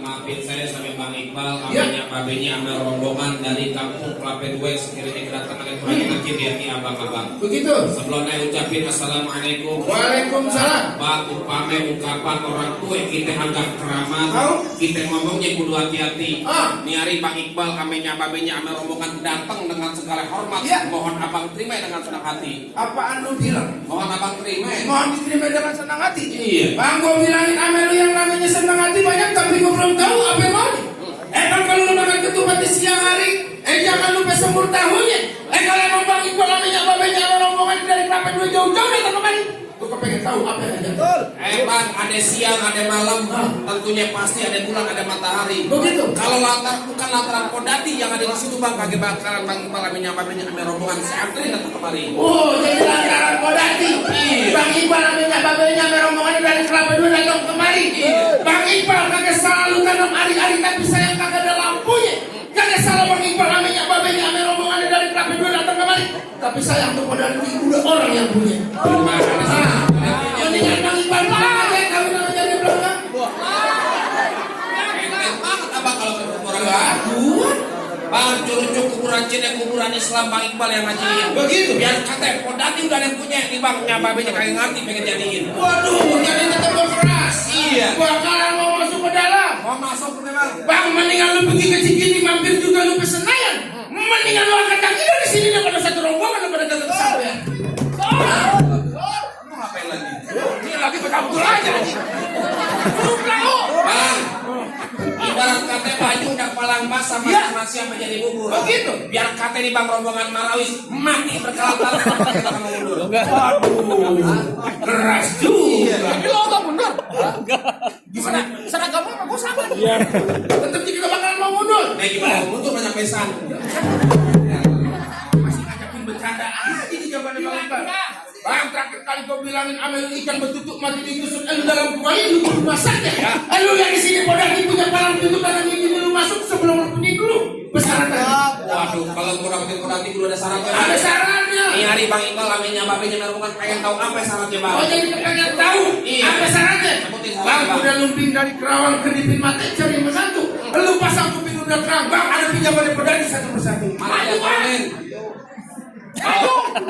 maafin saya sama Bang Iqbal, aminya babenya sama rombongan dari kampung Kelapa Dua sekiranya kedatangan yang kurang ngaji di hati abang-abang. Begitu. Sebelumnya ucapin assalamualaikum. Waalaikumsalam. Bang upame ungkapan orang tua kita anggap keramat. Kita ngomongnya kudu hati-hati. Niari Bang Iqbal, aminya babenya sama rombongan datang dengan segala hormat. Mohon abang terima dengan senang hati. Apaan lu bilang? Mohon abang terima. Mohon diterima dengan senang hati. Iya. Bang, gua bilangin ame lu yang namanya senang hati banyak, tapi gua belum tahu apa yang mau. Bang, kalau lu makan ketupat di siang hari, jangan lupa semur tahunya. Kalau emang Bang Iqbal namanya babenya sama rombongan dari Kelapa Dua jauh-jauh datang kemari. Gua pengen tahu apa yang ada. Bang, ada siang, ada malam, tentunya pasti ada bulan, ada matahari. Begitu. Kalau bukan lantaran Kodati yang ada di situ Bang, kagak bakalan Bang Iqbal aminya babenya sama rombongan santri datang kemari. Oh, jadi lantaran Kodati. Bang Iqbal namanya babenya sama rombongan dari Kelapa Dua datang kemari. Bang Iqbal kagak salah lu tanam hari-hari, tapi sayang kagak ada lampunya. Kagak salah Bang Iqbal namanya babenya sama rombongan dari Kelapa Dua datang kemari. Tapi sayang tuh Kodati udah orang yang punya. Terima kasih. Mendingan Bang Iqbal aja kawin sama jadi belakang. Enteng banget abang kalau ke kuburan. Bang, curug kuburan Cina, kuburan Islam Bang Iqbal yang ngajiin. Begitu. Biar kata Kodati udah ada yang punya. Nih Bang, babenya kagak ngerti pengen jadiin. Waduh, jadi tetap keras. Iya. Bakalan mau masuk ke dalam. Mau masuk memang. Bang, mendingan lu pergi ke Cikini, mampir juga lu ke Senayan. Mendingan lu angkat kaki dari sini daripada satu rombongan daripada datang ke sampean. Lu ngapain lagi? Ini lagi bercampur aja lagi. Bang, ibarat kata baju udah palang basah masih yang menjadi bubur. Begitu. Biar kata di Bang rombongan Marawis mati berkali-kali kita mundur. Waduh, keras juga. Tapi lo gak mundur? Gimana? Seragam sama gue sama nih. Tetap juga bakalan mau mundur. Gimana mundur banyak pesan. Masih ngajakin bercanda aja di jawabannya Bang Iqbal. Bang, terakhir kali kau bilangin amel ikan bertutup mati ditusuk elu dalam kuali lu kudu masaknya. Elu yang di sini Kodati punya palang tutup tangan ini dulu masuk sebelum lu punya dulu. Persyaratan. Waduh, kalau mau dapetin Kodati dulu ada syaratnya. Ada syaratnya. Ini hari Bang Iqbal aminya babenya merupakan pengen tahu apa syaratnya Bang. Oh, jadi pengen tahu apa syaratnya? Bang, udah lumping dari Kerawang ke Dipin Mate cari satu. Lu pasang kuping udah terang. Bang, ada pinjaman dari Kodati satu persatu. Mana dia komen?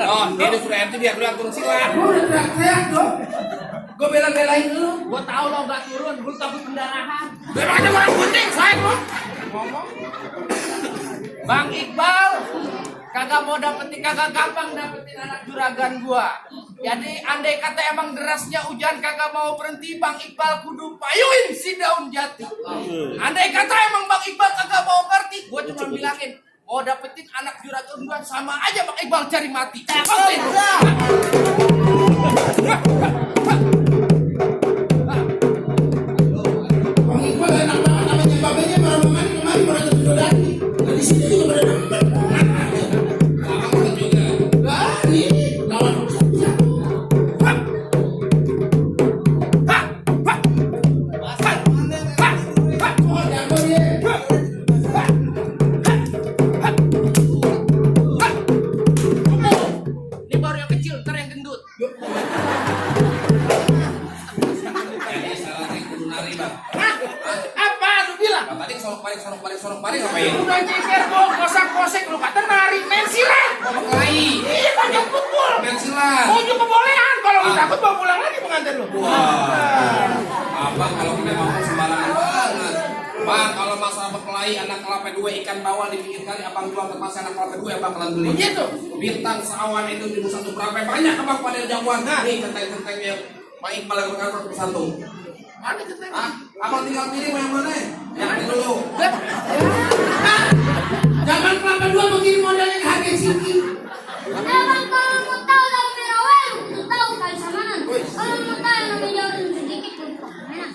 Oh, dia udah sudah RT biar lu turun silat. Lu udah teriak-teriak dong. Gue bela-belain lu. Gue tau lo gak turun, gue takut pendarahan. Memang ada orang penting, saya lu. Ngomong. Bang Iqbal, kagak mau dapetin, kagak gampang dapetin anak juragan gua. Jadi andai kata emang derasnya hujan kagak mau berhenti, Bang Iqbal kudu payuin si daun jati. Andai kata emang Bang Iqbal kagak mau ngerti, gua cuma bilangin, mau dapetin anak juragan gua sama aja Bang Iqbal cari mati. Bang Iqbal enak banget namanya babenya malam-malam kemarin pada Kodati. Nah, di sini juga pada demen. Abang juga. Berani lawan siapa? Oh, jago dia. Ini baru yang kecil, ntar yang gendut. Jadi syaratnya kudu nari Bang. Apa lu bilang? Tadi sorok balik ngapain? Udah ceker gua kosak-kosek lu kata nari main silat. Ngomong lagi. Iya kan yang pukul. Main silat. Oh, juga kebolehan kalau lu takut bawa pulang lagi pengantin lu. Abang kalau kita ngomong sembarangan banget. Bang, kalau masalah berkelahi anak kelapa dua ikan bawal di pinggir kali abang jual ke pasar anak kelapa dua yang bakalan beli. Begitu. Bintang seawan itu di satu berapa banyak abang pada jagoan. Nih kenteng-kentengnya Bang Iqbal yang berkantor ke satu. Mana kita? Abang tinggal pilih mau yang mana? Yang ini dulu. Zaman kelapa dua begini modelnya harga tinggi. Bang, kalau mau tahu daun merawai, mau tahu kali samanan. Kalau mau tahu yang namanya jauh sedikit, mana?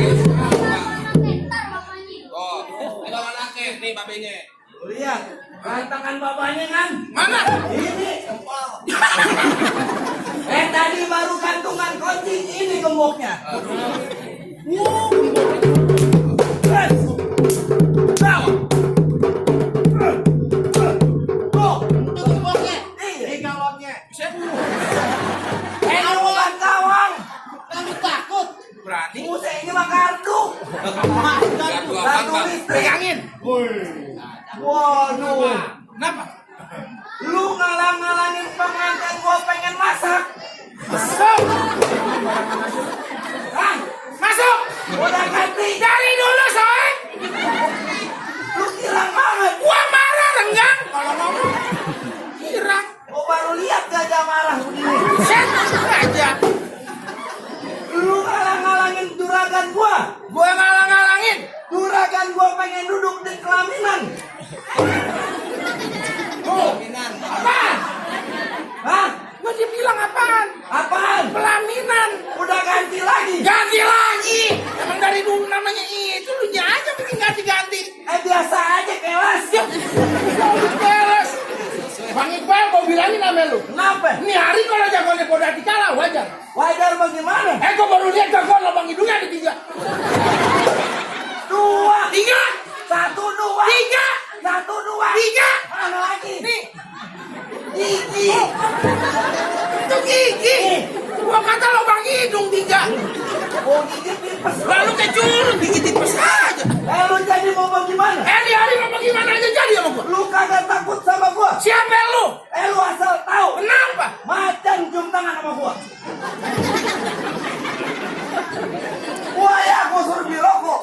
Abang mau ntar bapaknya. Ini bawa anaknya, nih babenya. Lihat, rantangan bapaknya kan? Mana? Ini. Tadi baru kantungan kunci, ini gemboknya. istri. Pegangin. Waduh. Kenapa? Lu ngalang-ngalangin pengantin gua pengen masak. Masuk. Hah? Masuk. Udah ganti. Dari dulu, Soe. Lu girang banget. Gua marah renggang kalau ngomong. Girang. Gua baru lihat gajah marah begini. Set aja. Lu ngalang-ngalangin juragan gua. Gua ngalang-ngalangin. Juragan gua pengen duduk di pelaminan. Apaan? Hah? Gua dibilang apaan? Apaan? Pelaminan. Udah ganti lagi. Ganti lagi. Emang dari dulu namanya itu lu aja bikin ganti-ganti. Biasa aja kelas. Beres. Bang Iqbal, gua bilangin sama lu. Kenapa? Ini hari kalau jagoannya Kodati kalah, wajar. Wajar bagaimana? Gua baru lihat jagoan lubang hidungnya ada 3. 2. 3. 1, 2. 3. 1, 2. 3. Mana lagi? Nih, Gigi. itu gigi. Gua kata lubang hidung 3. Oh, gigi tipes. Lalu kecurut, gigi tipes aja. Lu jadi mau bagaimana? Di hari mau bagaimana aja jadi sama gua. Lu kagak takut sama gua? Siapa lu? Lu asal tahu. Kenapa? Macan cium tangan sama gua. Gua ya gua suruh beli rokok.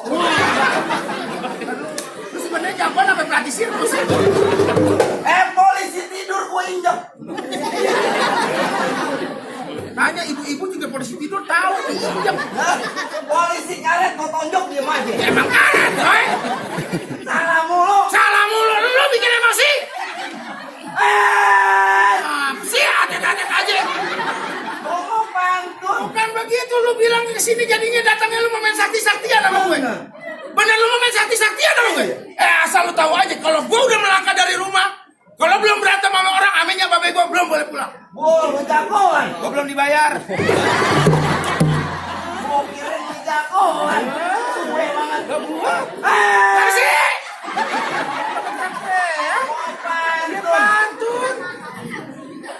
Lu sebenarnya jagoan apa pelatih sirkus? Polisi tidur gua injek. Tanya ibu-ibu juga polisi tidur tahu diinjak. Nah, polisi karet gua tonjok diem aja. Emang karet, coy. Salah mulu. Salah mulu, lu bikin emosi. Sih, adet-adet aja. Ngomong pantun. Bukan begitu, lu bilang kesini jadinya datangnya lu mau main sakti-saktian sama gue. Bener lu mau main sakti-saktian sama gue? Asal lu tahu aja, kalau gue udah melangkah dari rumah, kalau belum berantem sama orang, aminnya babe gue belum boleh pulang. Gua jagoan. Gue belum dibayar. Gua kirain jagoan. Gue banget. Gak buah. Kasih. Ini pantun.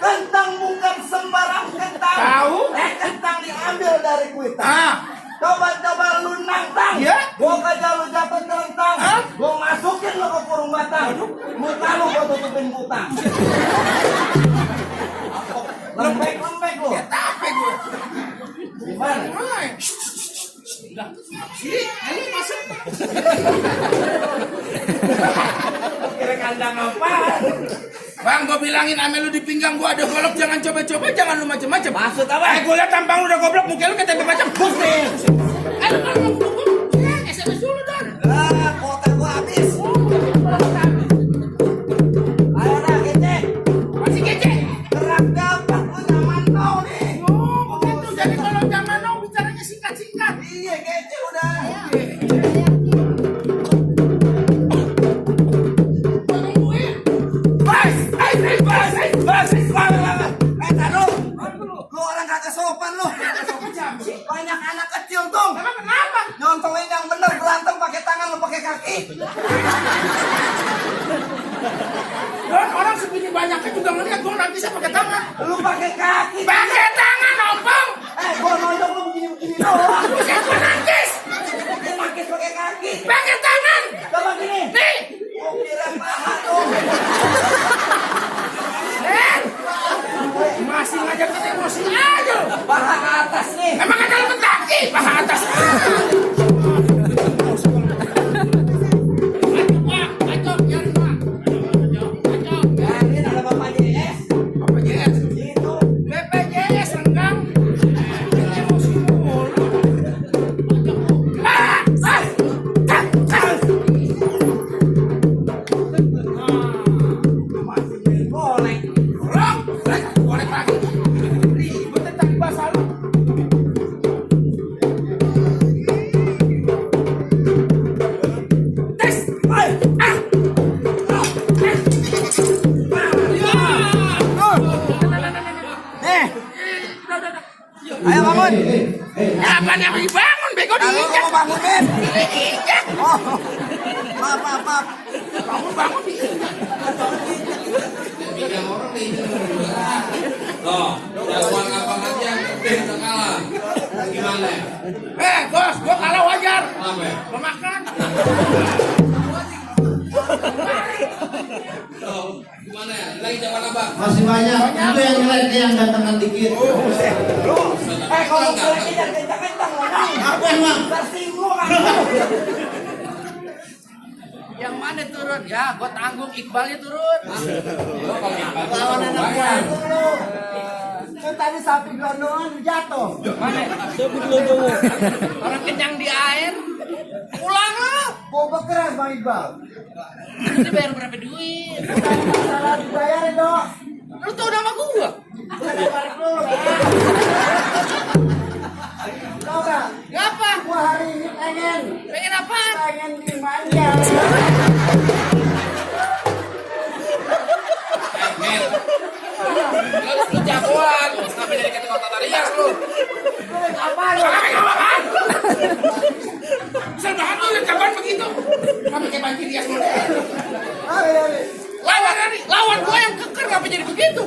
Kentang bukan sembarang kentang. Tahu? Kentang diambil dari kuitang. Coba-coba lu nantang. Iya? Gua kagak lu jatuh terentang. Gua masukin lu ke kurung batang. Muka lu gua tutupin butang. Lembek-lembek lu. Capek gue. Gimana? Sini, ayo masuk. Kira kandang apa? Bang, gue bilangin ame lu di pinggang gue ada golok, jangan coba-coba, jangan lu macem-macem. Maksud apa? Gue liat tampang lu udah goblok, muka lu kayak tempe macam. Pusing. Ayo, SMS dulu dong. Kota gua habis. Ayo dah, kece. Masih kece. Gerak gampang lu zaman now nih. Oh, begitu. Jadi kalau zaman now bicaranya singkat-singkat. Iya, kece udah. Lu orang kagak sopan lu. Banyak anak kecil tuh. Kenapa? Nyontongin yang bener, berantem pakai tangan lu pakai kaki. Dan orang segini banyaknya juga ngeliat gue nanti saya pakai tangan. Lu pakai kaki. Pakai tangan, ompong. Gua nonjok lu begini-begini doang. Bukan gue nangkis. Dia nangkis pakai kaki. Pakai tangan. Coba gini. Nih. Gua kira paha tuh. Masih ngajakin emosi aja lu. Paha ke atas nih. Emang ada lu ke kaki, paha atas. Yakin ada Bapak JS? BPJS. Itu. BPJS renggang. Emosi mulu. Masih main golek. Golek lagi. Ribet tadi bahasa lu. Tes. Ayo bangun. Apa yang dibangun, bego Kalau diinjak. mau bangunin. Diinjak. Oh. Maaf. Bangun diinjak. Loh, jagoan abang aja yang gede udah kalah. Gimana? Bos, gua kalah wajar. Kenapa ya? Gua makan. Gimana ya? Lagi zaman abang. Masih banyak. Itu yang jelek yang gantengan dikit. Kalau lagi yang kencang-kencang orang. Apa emang? Tersinggung kan. Yang mana turun? Ya, gua tanggung Iqbalnya turun. Lawan anak gua itu lu. Kan tadi sapi gelondongan jatuh. Mana? Orang kenyang di air. Pulang lu. Gua keras Bang Iqbal. Itu bayar berapa duit? Salah dibayarin dong. Lu tahu nama gua? Udah balik dulu. Tahu gak? Ngapa? Gua hari ini pengen Apaan? dimanja. Met. Lu jagoan. Kenapa jadi kata kota Rias lu? Apa lu? Misal banget lu jagoan begitu. Kenapa kayak banjir Rias lu? Lawan gua yang keker ngapa jadi begitu?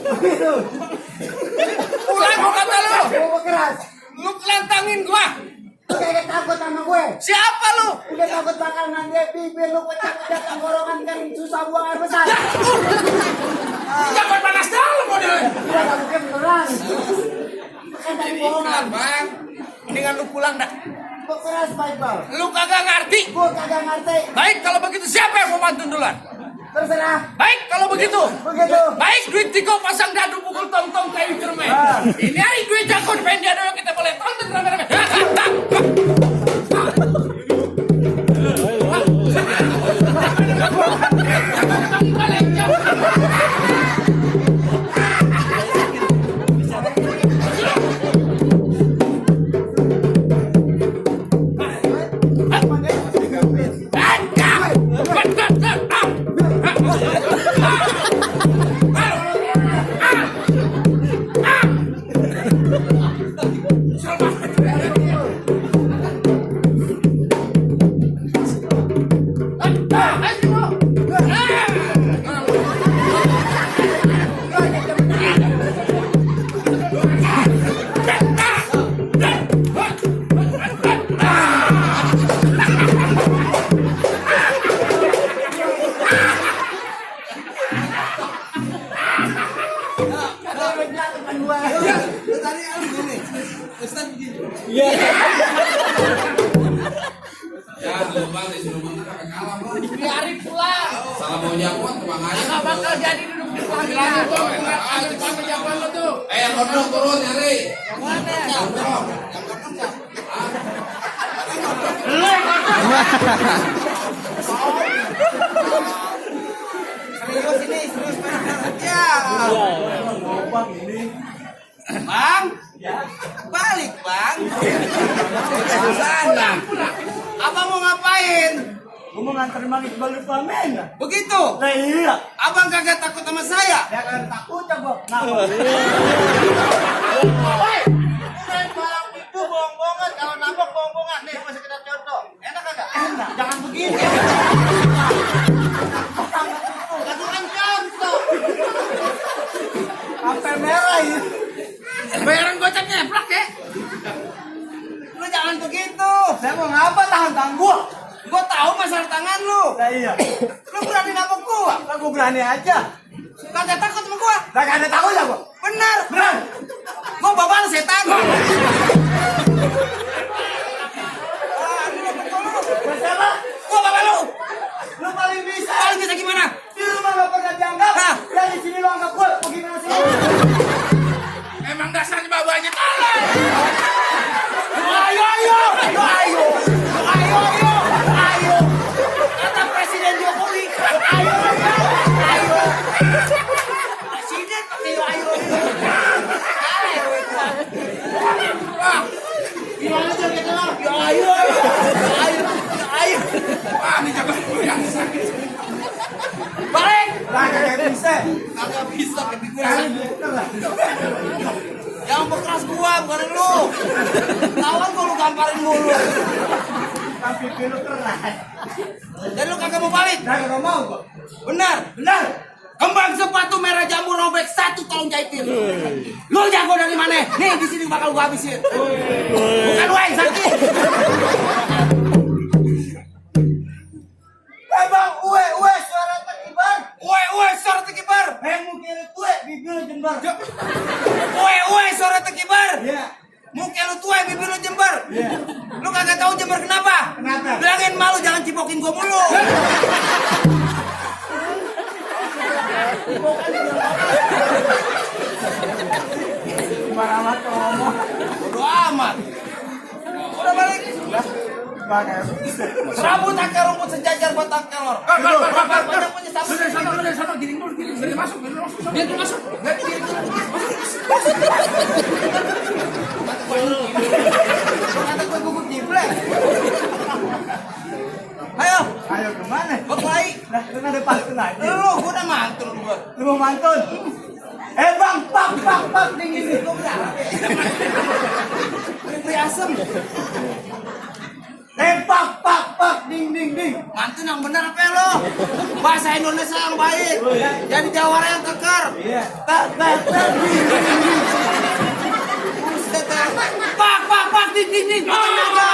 Pulang gua kata lu. Gua keras. Lu lantangin gua. Lu kayak takut sama gue. Siapa lu? Udah takut bakal nanti bibir lu pecah-pecah tenggorokan kan susah buang air besar. Jagoan panas dalam modelnya. Udah gak mungkin beneran. Kan tadi bohongan. Bang, mendingan lu pulang dah. Gua keras Pak Iqbal. Lu kagak ngerti. Gua kagak ngerti. Baik kalau begitu siapa yang mau mantun duluan? Terserah. Baik kalau begitu. Begitu. Baik duit Tiko pasang dadu pukul tong-tong kayu cermin. Ini hari duit jago pengen dia doang kita boleh tonton rame-rame. Ya, lu bang disuruh menang sampai kalah bang. Biarin pulang. Salah mau jagoan tuh bang aja. Nggak bakal jadi duduk di pelaminan. Jagoan lo tuh. Gondrong turun nyari. Yang mana? Gondrong. Bang, balik bang. Sana. Abang mau ngapain? Gua mau nganterin Bang Iqbal di pamen. Begitu. Nah iya. Abang kagak takut sama saya? Ya kan takut ya gua. Kenapa? Main barang itu bohong-bohongan, kalau nabok bohong-bohongan. Nih, masih kita contoh. Enak kagak? Enak. Jangan begini. Gantungan contoh. Sampai merah ya. Bayaran gocap nyeplak ya. Lu jangan begitu. Saya mau ngapa tahan gua? Gua tahu masalah tangan lu. Nah iya. Lu berani nabok gua? Lah gua berani aja. Kagak takut sama gua? Lah gak ada takut ya gua. Benar. Beran. Gua babal setan. Siapa? Gua babal lu. Lu paling bisa. Paling bisa gimana? Di rumah gak pernah dianggap. Hah? Ya di sini lu anggap gua. Bagaimana sih? Emang dasarnya babanya kalah. Ayo. Kata Presiden Jokowi. Ayo. Presiden pakai ayo. Gimana sih kita lah? Ayo. Wah, ini jagoan gue yang sakit. Balik. Lah kagak bisa. Kagak bisa kepikiran. Kali bener lah. Yang bekeras gua bukan lu. Lawan gua lu gamparin mulu. Tapi lu keras. Dan lu kagak mau balik. Nah kagak mau gua. Benar. Kembang sepatu merah jambu robek satu tolong jahitin. Lu jago dari mana? Nih di sini bakal gua habisin. Bukan wae sakit. Bang, uwe suara Pak Iqbal. Woi, sore tekibar. Mungkin tue bibir lu jembar. Woi, sore tekibar. Iya. Muka lu tua, bibir lu jember. Iya. Lu kagak tahu jember kenapa? Kenapa? Bilangin malu jangan cipokin gua mulu. Gimana amat ngomong. Bodo amat. Udah balik. Pakai. Rambut akar rumput sejajar batang kelor. Banyak punya sabun. Sana, giring dulu, giring masuk. Dia tuh masuk. Kata gue gugup jiplek. Ayo, Ayo kemana? berkelahi. Nah, lu ada pantun aja. Lu gua udah mantul gua. Lu mau mantun? Bang, pak, dingin nih. Gua berharap ya. Beri asem. Pak, ding. Mantun yang benar apa lo? Bahasa Indonesia yang baik. Jadi jawara yang kekar. Iya. Tak, ding. Buset ya. Pak, ding. Potong aja.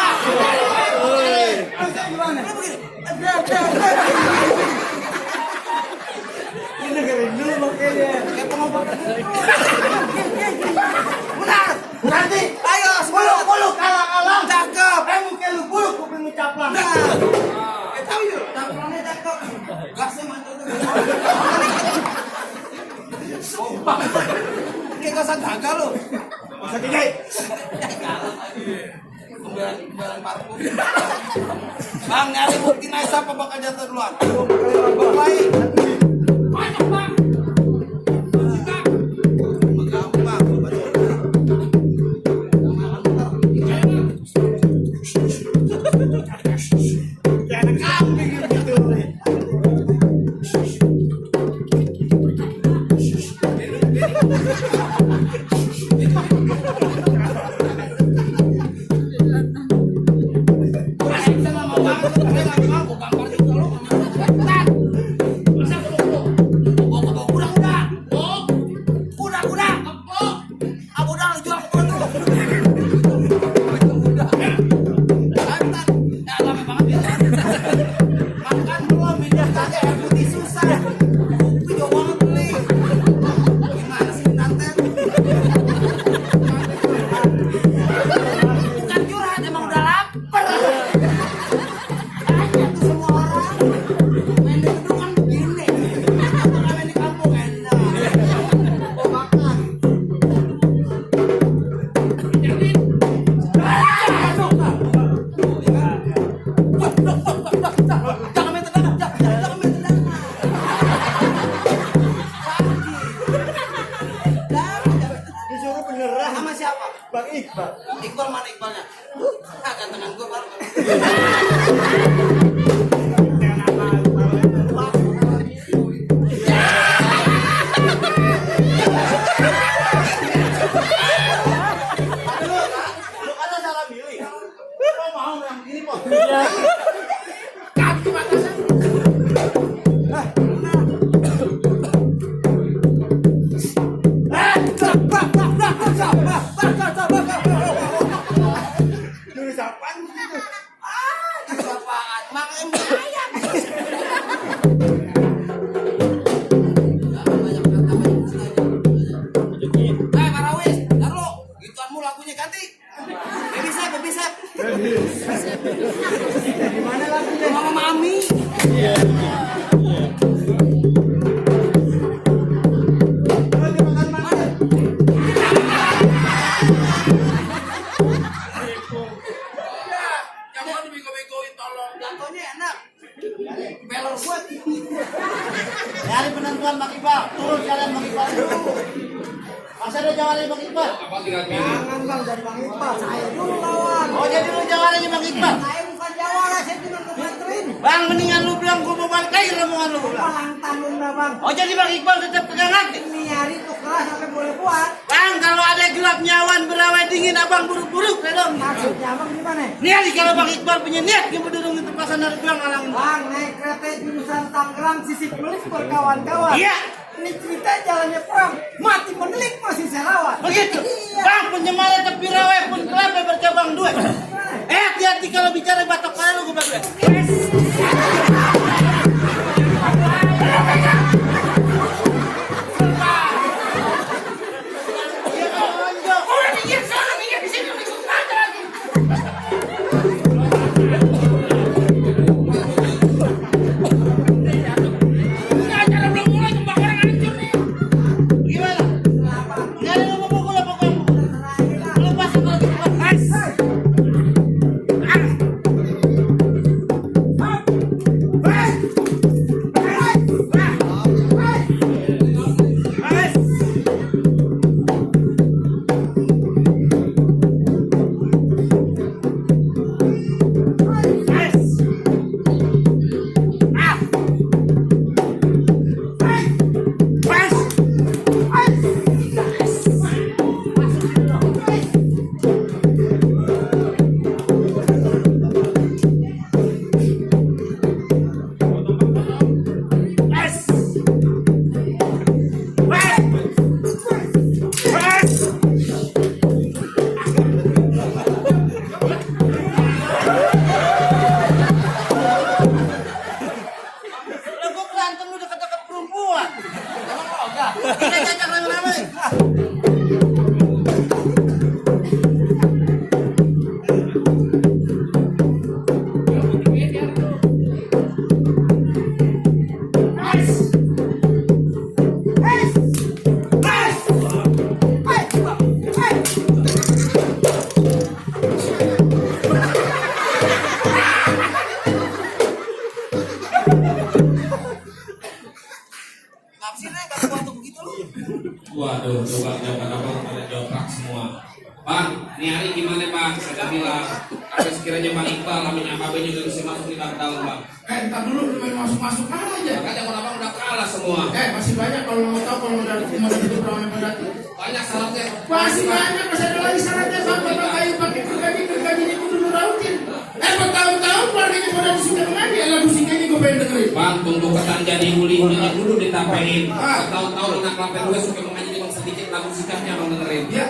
Terus gimana? Lu begini. Ini dengerin dulu makanya. Kayak pengobatan. Benar. Nanti, Ayo, semangat. buluk, alang-alang. Cakep. Mungkin lu buluk, kuping lu caplang. Nah. Tahu yuk, campurannya cakep. Gasnya mantap tuh. Kayak gak usah gagal lu. Masa gede. Kembaran parfum. Bang, nyari bukti naik siapa bakal jatuh duluan. Berkelahi. Banyak, Bang. Gampang. Kayak anak kambing gitu. Bukan curhat, emang udah lapar. Tanya tuh semua orang. Main di gedung kan begini. Kalau main di kampung enak. Mau makan. Jangan main tendangan. Jangan main tendangan. Disuruh beneran. Sama siapa? Bang Iqbal. Iqbal mana Iqbalnya? Gantengan gue baru. Lu kan salah milih. Lu mau yang gini, Pak? Kaki batasan. Jurus apaan gitu? Apaan? Makan ayam. Marawis, taruh. Gituanmu lagunya ganti. Baby Sep. Gimana lagunya? Mama Mami. Lu dimakan mana? Jangan dibego-begoin tolong. Jatuhnya enak. Pelor gua. Dari penentuan Bang Iqbal, turun kalian Bang Iqbal dulu. Masa ada jawabannya Bang Iqbal? Apa tinggal pilih? Jangan Bang, dari Bang Iqbal. Saya dulu lawan. Oh jadi lu jawabannya Bang Iqbal? Saya bukan jawara, saya cuma ngebantuin. Bang, mendingan lu bilang gua mau balik lagi rombongan lu. Langtan lu dah bang. Oh jadi Bang Iqbal tetap pegang hati? Ini hari tuh kelas sampai boleh buat. Bang, kalau ada gelap nyawan berawai dingin abang buruk-buruk ya dong. Maksudnya bang gimana? Niat kalau Bang Iqbal punya niat yang berdurung itu pasan dari bilang alangin. Bang naik kereta jurusan Tangerang sisi Pelis berkawan-kawan. Iya. Ini cerita jalannya perang, mati menelik masih saya lawan. Begitu. Iya. Bang, penyemalah tapi rawai pun kelapa bercabang dua. Hati-hati kalau bicara batok kalian lu gue berdua. Kita cacak rame-rame. Waduh, coba pada joprak semua. Bang, ini hari gimana bang? Saya bilang, tapi sekiranya Bang Iqbal, namanya Babe juga bisa masuk di dalam bang. Entar dulu main masuk aja. Makanya kalau abang udah kalah semua. Masih banyak kalau mau tahu kalau mau itu berapa yang pendaki. Banyak syaratnya. Masih banyak, masih ada lagi syaratnya sampai kayu pakai gergaji itu dulu rautin. Bertahun-tahun keluarganya pada sudah mengaji, lagu singkanya gue pengen dengerin. Bang, tunggu ketan jadi uli-uli dulu ditapein. Tahun-tahun anak lapen gue suka mengaji dengan sedikit lagu sikapnya bang dengerin. Ya.